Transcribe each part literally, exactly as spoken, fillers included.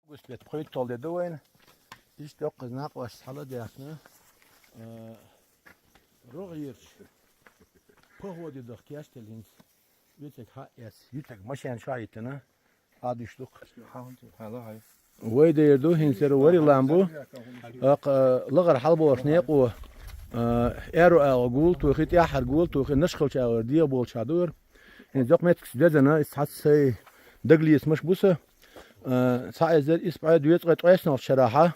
Август бетта пхуьйтталгӀа де ду вайна. Иштта йоккхаза накъош хьаладаьхна, э, рогӀера походе даха кечдеш хӀинца. Юьцег хьаэц, юьцег машен шоаш йитина, Ӏадуьш ду-кх. Вай дера ду, хӀинца яра Варилан бу. Аккха, э, лахара хьалаболча наькъо, э, аьрру агӀор гул тухий, тӀеххьара гул тухий, Нашхалча агӀора дегӀаболча хьа ду яра. ХӀинца йоккха меттигаш дезана, иза цхьацца сай дагалецамаш бу са. Э, цхьа эзар исс бӀе доьзткъе ткъайоьсналгӀача шарахьа,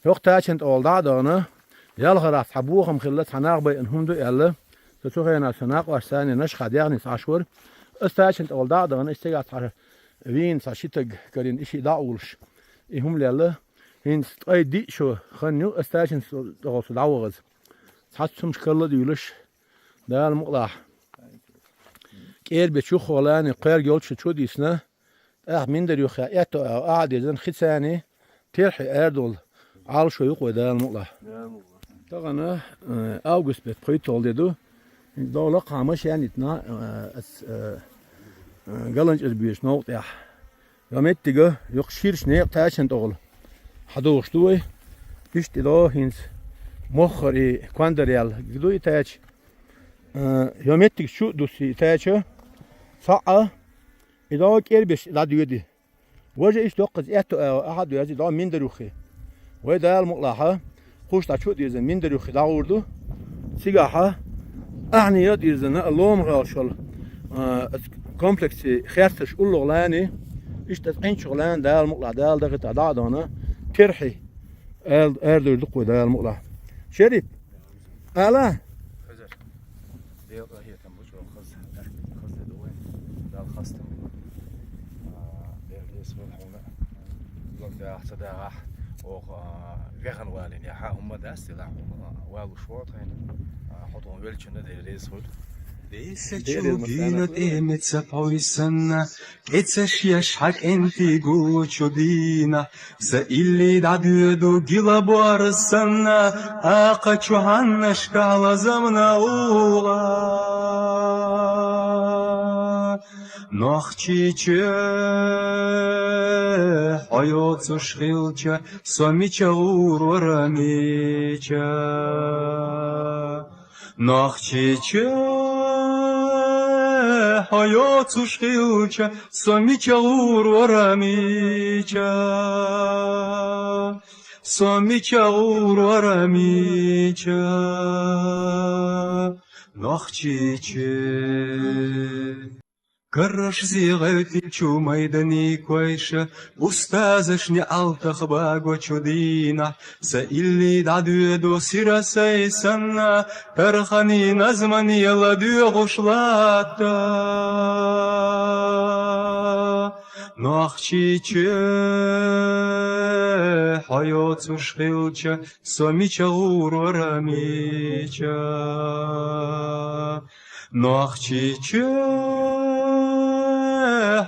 йоккха тачан тӀагӀолла дӀа а дахана, ялхарахь цхьа бохам хилла, цхьа нах байина хӀума ду аьлла. Со цу хенахь сан накъош санна Нашха дегӀаца Ӏаш вара. Ас тачан тӀагӀолла дӀа а дахана, ас цигахь цхьа вийна цхьа ши таг карийна, и шиъ дӀа а волуш. И хӀума лелла, хӀинца ткъе диъ шо хан ю, ас тачан тӀагӀолла со дӀавахаза. Цхьацца хӀумнаш карла а дуьйлуш, Дала мукъалахь. КӀербечу юххехула кхоьрга йолчу чу а дисна, тӀаккха Миндар юххе аьтту агӀор а дезна, хи царний, Терхье арадолу Ӏалашо ю-кх вай, Дала мукъалахь. Тахана, э, август бетта пхуьйтталгӀа де ду. ДӀо лакхахь машен йитина, э, ас, э, э, ГаланчӀожа боьдучу новкъа тӀехь. Йо меттига, йоккха ширачу некъа тачан тӀагӀолла хьадогӀуш ду вай. Иштта и дӀо хӀинца моххара и кондара яьлла ду и тача. Э, йо меттигаш чу а дуссий и тача, цхьаъ а, и дӀо кӀербеш дӀадоьдий. Важа иштта йоккхаза аьтту агӀор а хьа а доьзна, и дӀо Миндар юххе. Вай, Дала мукъалахь, кхуш дӀа чу а дирзина, Миндар юххе дӀагӀур ду. Цигахь а, ахьа а дирзина, а лома гӀелшал, а, комплексе херцаш уллугӀа ланий, иштта ас Ӏинчух лаьна, Дала мукъалахь, Дала дахийтахь дӀа а дахана, Терхье ара-, арадуьйр ду-кх вай, Дала мукъалахь. Шерип! Ала! Хезар. Дела къахетам бу чӀогӀа хаза, хаза де ду вайн. Дала хастам бу. А, Дела реза хуьлда хьуна. Лаг даха ца дахахь, оха, а, вехана валийна яхьа хӀума дац, делахь хьуна, а, валуш ву тхайна. А, хьо тхуна веллачунна Дела реза хуьлда. Десачу дийнан тӀемаца пхьуьйсанна, тӀе ца шеш хьан кӀентий гуллучу дийнахь, сан илли дӀадоьду гила борз санна, акха чу хьаннашкахь лазамна улла. Нохчийчоь, хьо йоцуш хилча, со мича гӀур вара, мича? Нохчийчоь, хьо йоцуш хилча, со мича гӀур вара, мича? Со мича гӀур вара, мича? Нохчийчоь. Каррашзий гӀевтичу майданийн койша, устазашна алтах багочу дийнахь, сан илли дӀадоьду сира сай санна, тарханийн назманийн ладоьгӀуш латта. Нохчийчоь, хьо йоцуш хилча, со мича гӀур вара, мича? Нохчийчоь,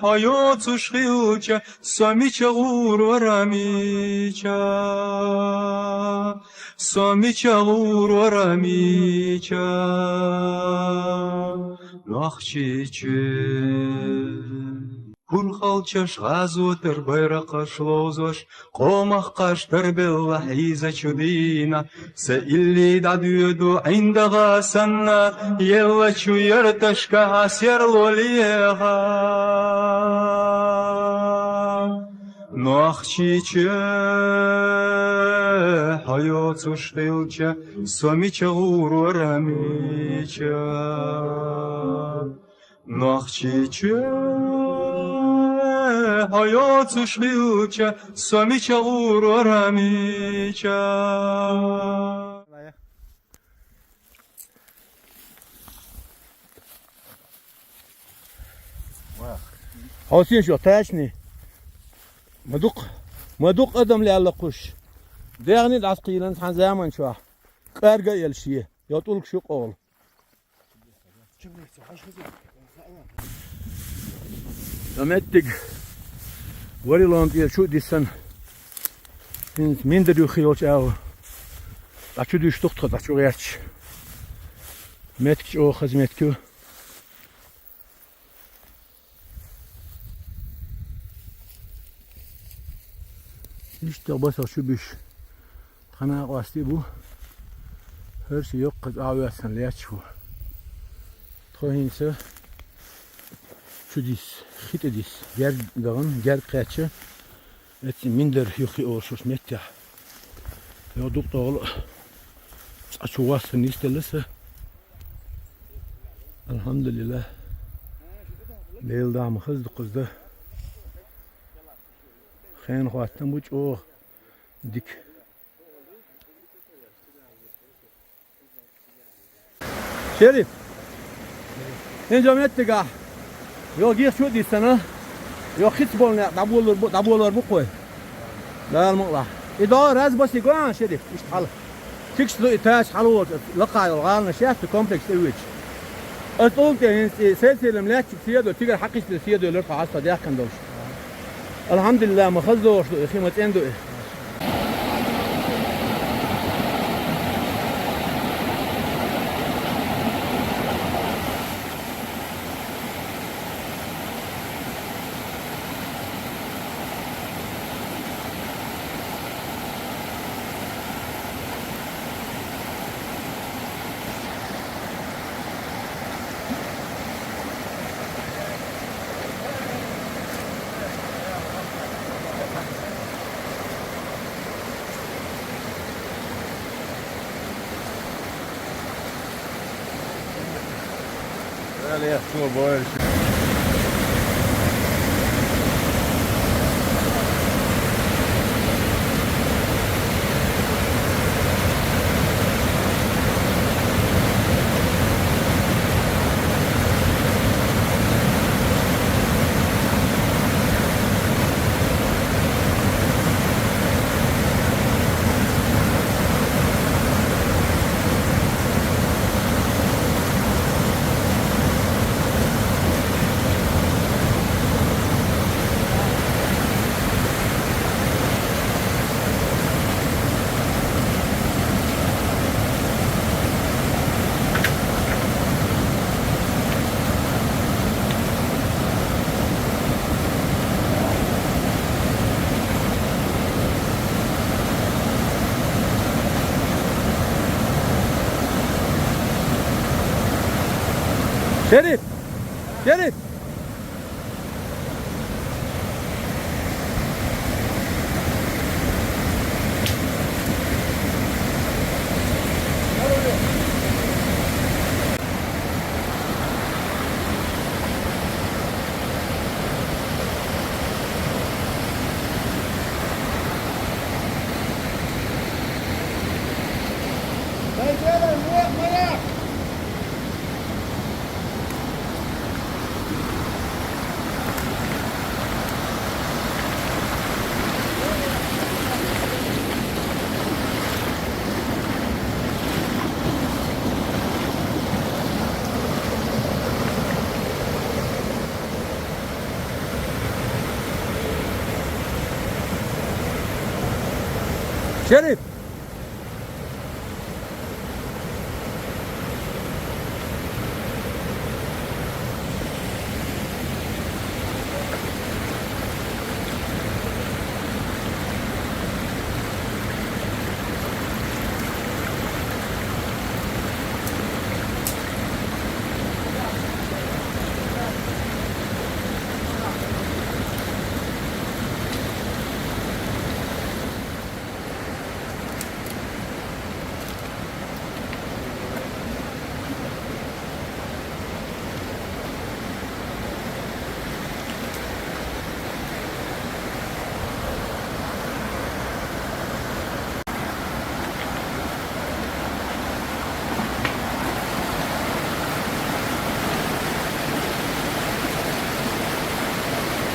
хьо йоцуш хилча, со мича гӀур вара, мича? Со мича гӀур вара, мича? Нохчийчоь. Курхалчаш гӀазотан байракхаш ловзош, къомах кхаж тарбелла хьийзачу дийнахь, сан илли дӀадоьду ӀиндагӀа санна, еллачу ярташкахь серло леха. Нохчийчоь, хьо йоцуш хилча, со мича гӀур вара, мича? Нохчийчоь, хьо йоцуш хилча, со мича гӀур вара, мича? Хьо сен шо тачни? Ма дукха, ма дукха адам лелла кхуш. ДегӀни дӀасакхийлан цхьана заман чохь. КӀарга а елла шен, йо тӀулгаш ю къола. Ткъа меттиг Варилон тӀера чу а диссана, хӀинца Миндар юххе йолчу агӀор дӀа чу дуьсуш ду-кх тхо, дӀа чу гӀерташ. Меттиг чӀогӀа хаза меттиг ю. Иштта баса чу биш. Тхана къасти бу. ХӀара ши йоккха цӀа а ваьссан лаьтташ ву. Тхо хӀинца чу дисса, хи тӀе дисса, герга дахана, герга кхаьчча, эцци Миндар юххе олуш меттехь. Йо, дукха тӀехула цӀа чу вассана нисделла сан. Алхьамдулиллах. Делан дуьхьа ма хаза ду кхуза. Хенан хаттам бу чӀогӀа дика. Шериф, хӀинца меттигахь, йо, гихчу а диссана, йо, хица болу некъ дӀаболор бу, дӀаболор бу кхой. Дала мукъалахь. И догӀа раз баси гоьан, Шериф, иштта хьала. Тикаш ду и тача хьала волчу, лакха йолу гӀаланаш яц цу комплекс тӀе вуьйцуш. Аса тӀулг тӀе хӀинца и сельсервис лаьттачу седо, цигара хьакхиссина седо луьра тхо Ӏаста дехкана долуш. Алхьамдулиллах, ма хаза догӀуш ду и, хи ма цӀена ду и. Али, я, что больше? Шериф! Шериф! Шериф!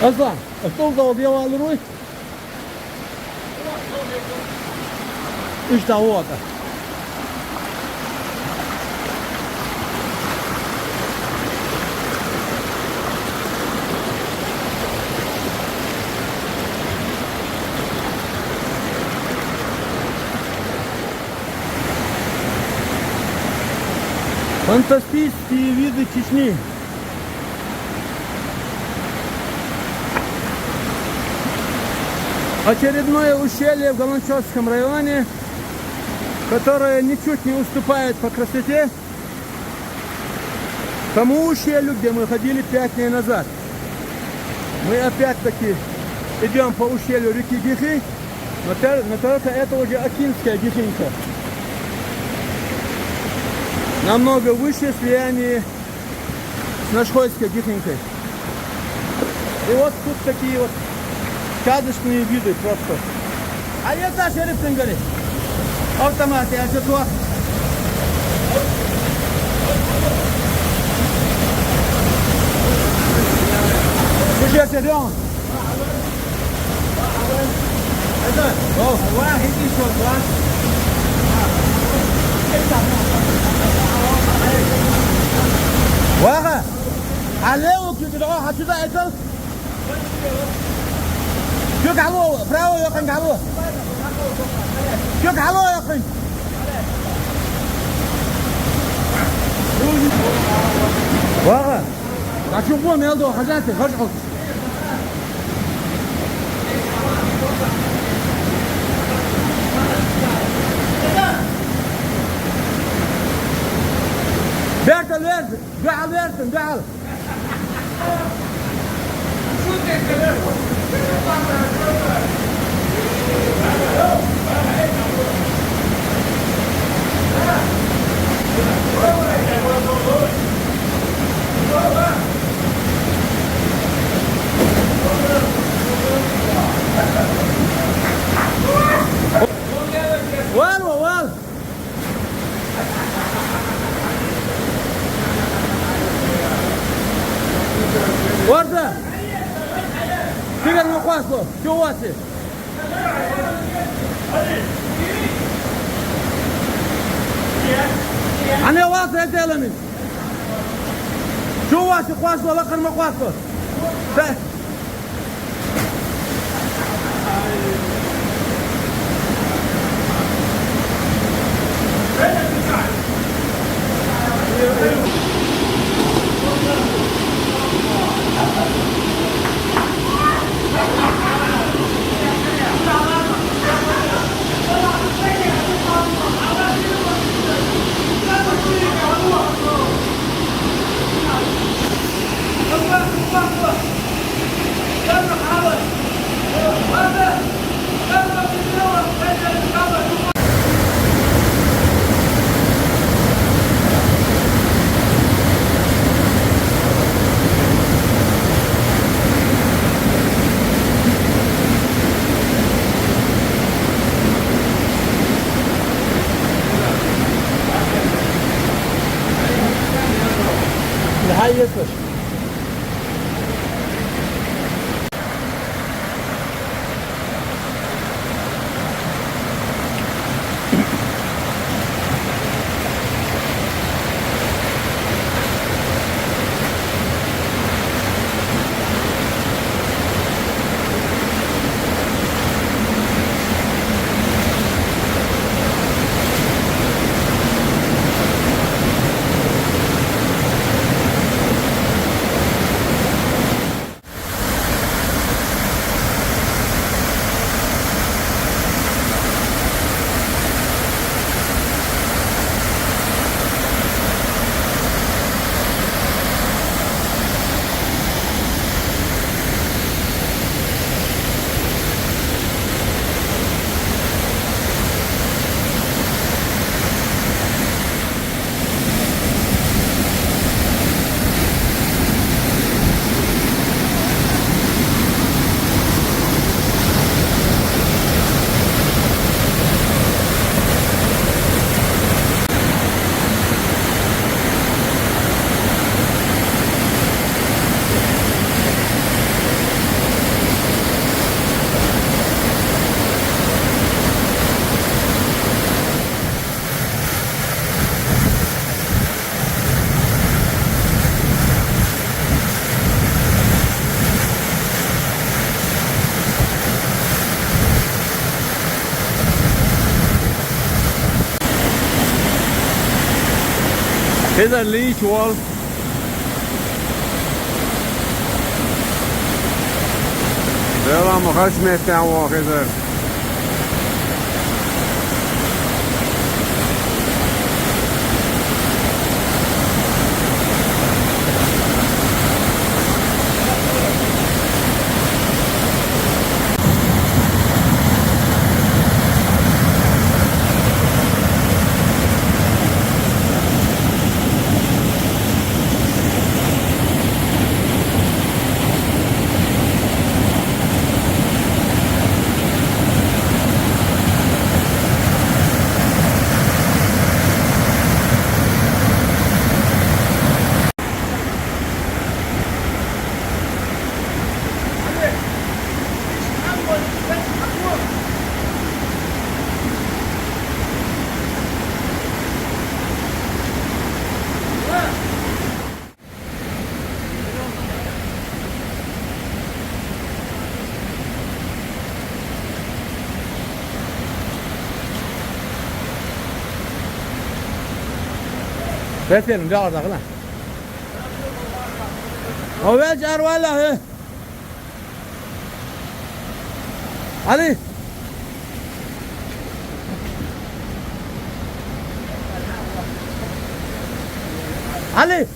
Аслан, стул дал дьявалар вуй? Иштта вот. Фантастические виды Чечни. Очередное ущелье в Галанчожском районе, которое ничуть не уступает по красоте тому ущелью, где мы ходили пять дней назад. Мы опять-таки идем по ущелью реки Гихи, но, те- но только это уже Акинская Гихинка. Намного выше слияния с Нашхойской Гихинкой. И вот тут такие вот сказочные виды просто. А это Шериф Тенгали. Автомат, я что? Слушай, Серёг. Ваха, а лево кидро, хочу да это. Чё кого? Право, я кого? Чё кого, я кого? Ваха, а чё вон, я до хозяйки, хожу. Бертон, Бертон, дуал, Бертон, дуал. Вал, вал. Орда! Тигр махуасло, чё у вас есть? Ане вас это элемент. Чё у вас и хуасло, лакар махуасло? Да. Here's a leech wall. Selam, kaç metre o kadar? Bes verin, bir ağırda kıla. O ver çağır vallahi. Ali. Ali.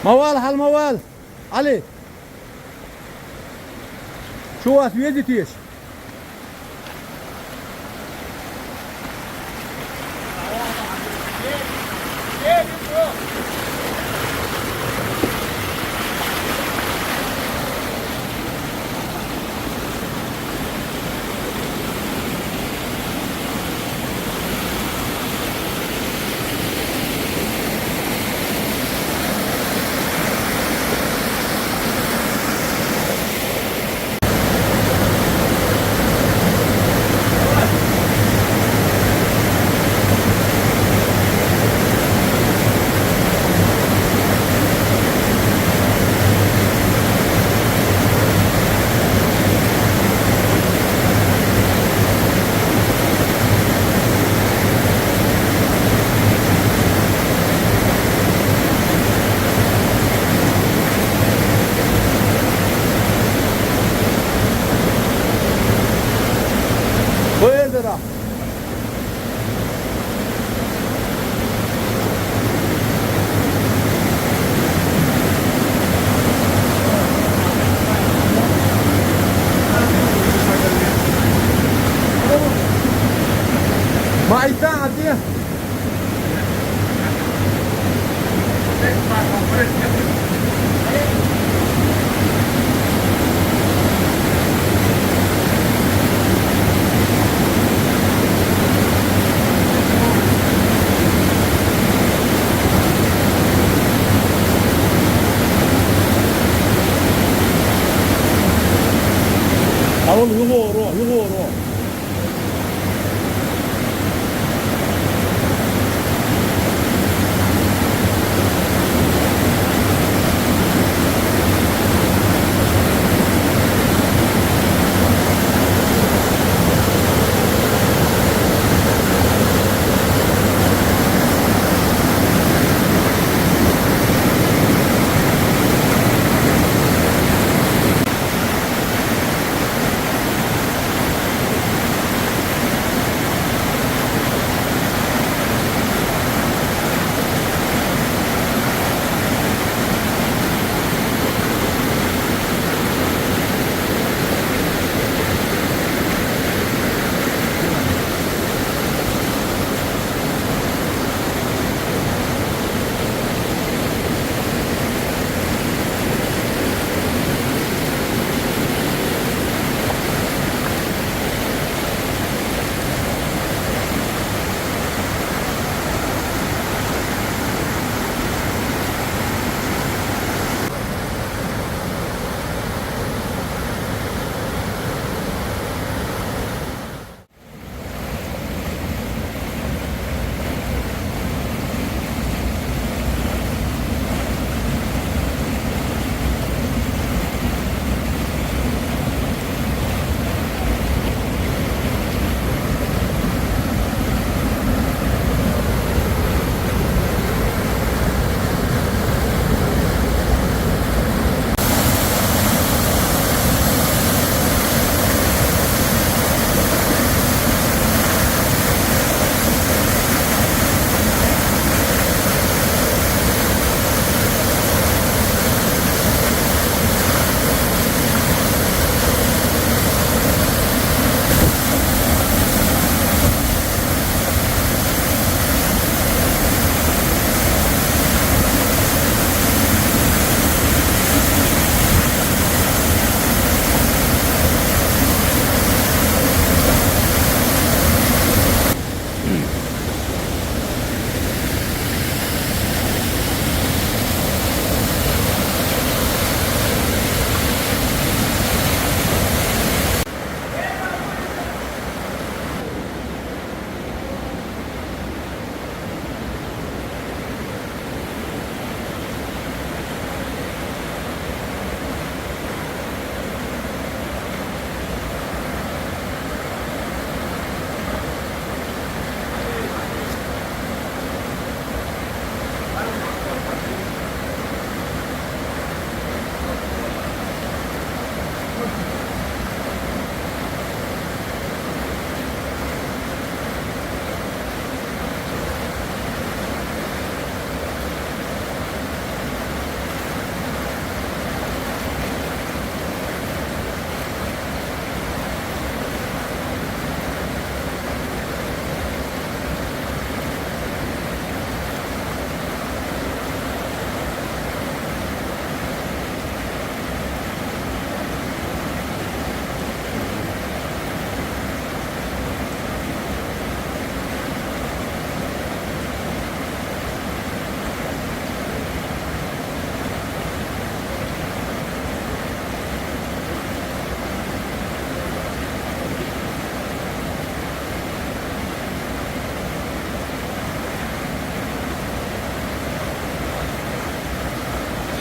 Ма вала, хьал ма вала. Ӏали. Чу вас везде теша. Поезд ара. Ма айса, Ӏадия. Авал югоро, югоро.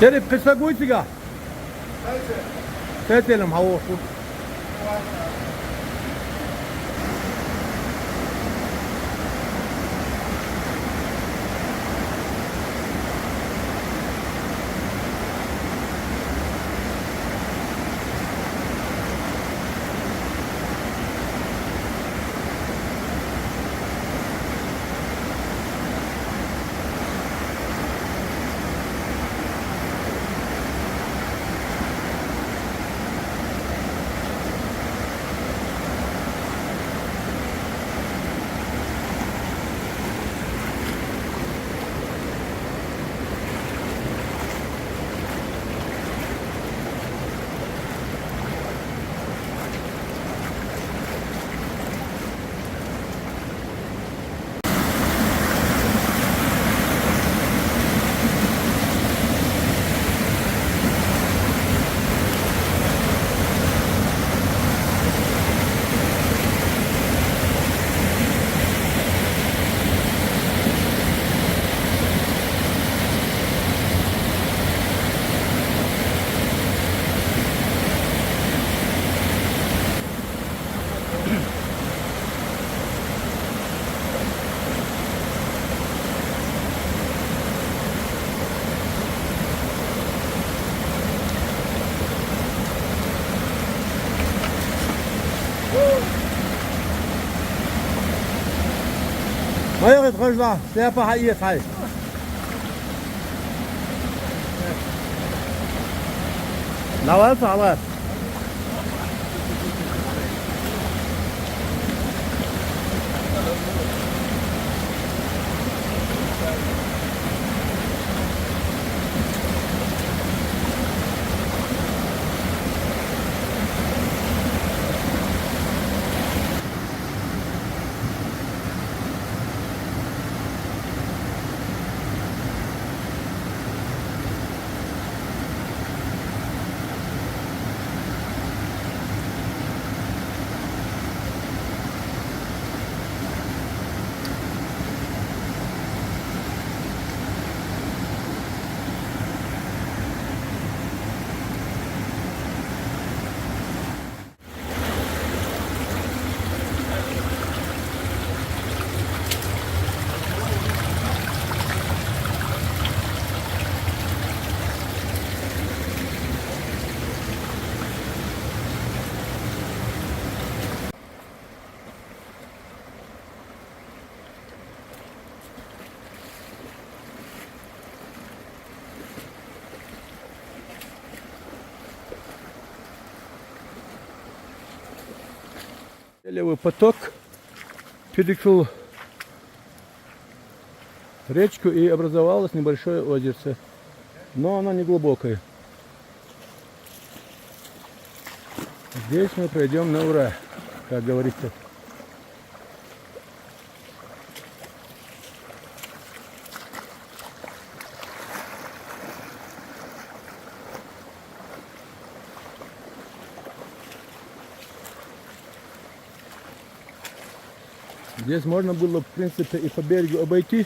Тери пхи саг вуй цига? Цецелам хьавоху. Ма яхийта хажа, сепа хьаэца хьай. Давай, салат. Левый поток перекрыл речку, и образовалось небольшое озерце, но оно не глубокое. Здесь мы пройдем на ура, как говорится. Здесь можно было, в принципе, и по берегу обойти,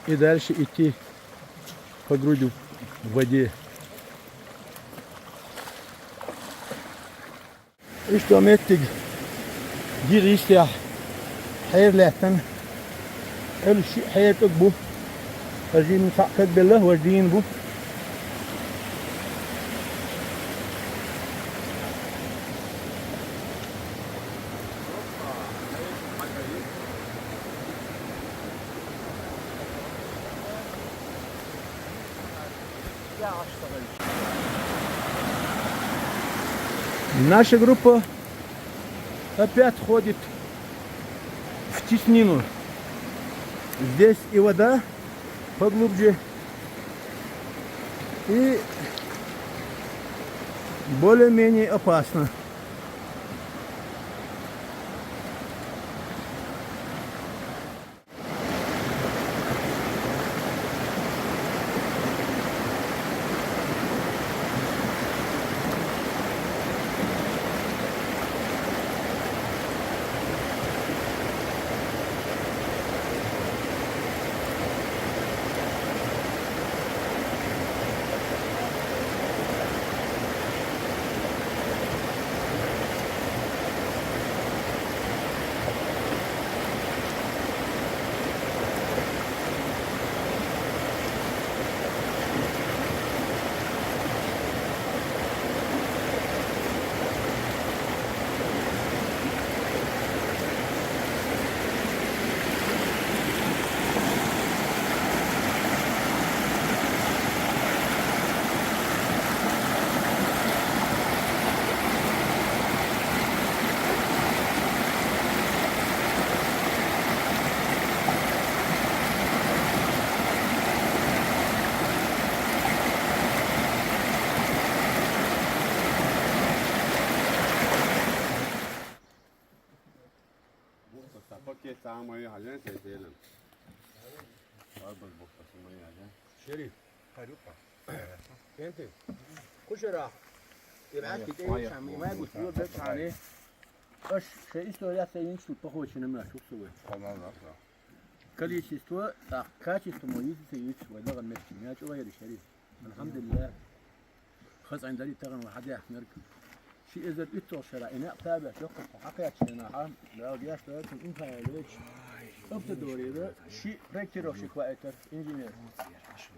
и дальше идти по грудью в воде. Иштта меттиг дира йистехь хьера лаьттана. Элу шиъ хьера кӀаг бу. Хазина цхьаъ кагбелла, важа дийна бу. Наша группа опять входит в теснину. Здесь и вода поглубже, и более-менее опасно. Пакет самый хозяин, сей селен. Арбаз бохтас самый хозяин. Шериф. Кенти. Кушера. Ибрахим, ты шами, май гусь, юр бек шани. Аш, шей история, сей инчу похочи на мяшу сувы. Количество, так, качество, мои сей юц, вай даган мекки, мяч, вай, Шериф. Алхамдулиллах. Хазан дари таган ва хадя нерк. Ши эзар уьттугъ шера, ина таба, шокъ хакъ ячена, ха. Дал яш да, кин инфа леч. Офта дори да, ши проектировщик ва этер, инженер.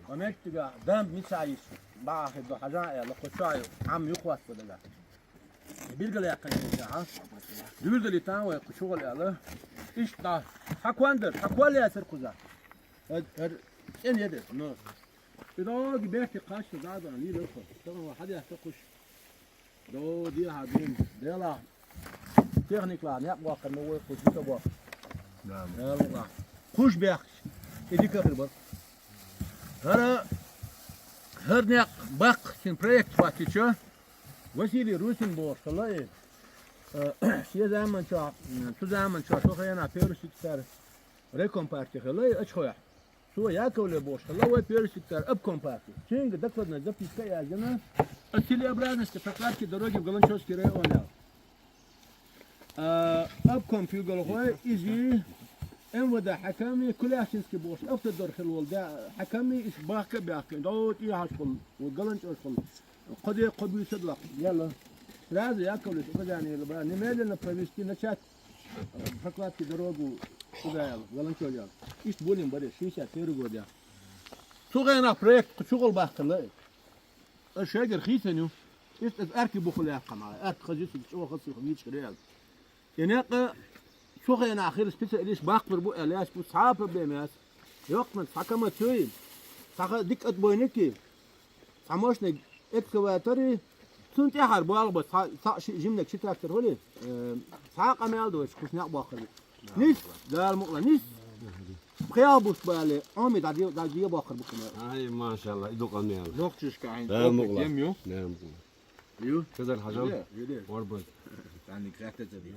Ва мектига дам мисаис, бахи до хажан я, лохо чай, ам юхват подага. Билгал якъан, ха. Дюрдали тан ва кучугъал яла. Ишта, хаквандер, хаквал ясер куза. Эр, эр, эн едер, но. Идоги бехти къачта задан, ли лерхо. Таган ва хадя та куш. До ди хадин. Дела. Техникла, не акъвакъа, но вай куш, бита бакъ. Да. Дела. Куш бехш. Иди кахир бар. Хара, хар не бакъ, син проект хватит, чё? Василий Русин бош, халай. Э, се заман чё, м, ту заман чё, шо хаяна, первый секретарь райком партии, халай, ач хоя. Цо Яковлев бош, халавай первый секретарь обком партии. Чинга докладная записка язана о целесообразности прокладки дороги в Галанчожский район. А, обком фигалхой, изи, МВД хаками, Куляхинский бош, автодор хилвал, да, хаками, иш бахка бахка, да, вот и хашкол, вот Галанчожкол. Кхо де, кхо буьйсад лакх. Яла. Сразу Яковлевич указание дал, немедленно провести, начать, э, прокладки дорогу туда, яла, волонтёр, яла. Ишт болим баре, шестьдесят первый год, яла. Цугъена проект кучугъал бахкала. Э, шегер хисеню. Ишт эз арки бухуля кама. Арк хазис чугъа хаси хвич реал. Инекъа цугъена хир специалист бакъбир бу, аляс бу цхьа проблема яц. Йокъна цхьа кама цуй. Цхьа дикъ отбойники. Цхьа мощный экскаватори. Цун тӀехьар боалгӀа ба цхьа, цхьа ши, жимнаг ши трактор хӀули. Э, цхьа къамел дойш, кхушнякъ бахъар бу. Нис, Дала мукъла, нис. Пхиал буш бали, оми дади, дади бахъар бу къамел. Ай, машалла, иду къамел. Нохчишка айн. Дала мукъла. Ем ю? Дала мукъла. Ю? Кызар хажал? Ю, ю, ю. Орбан. Тани кратта тади.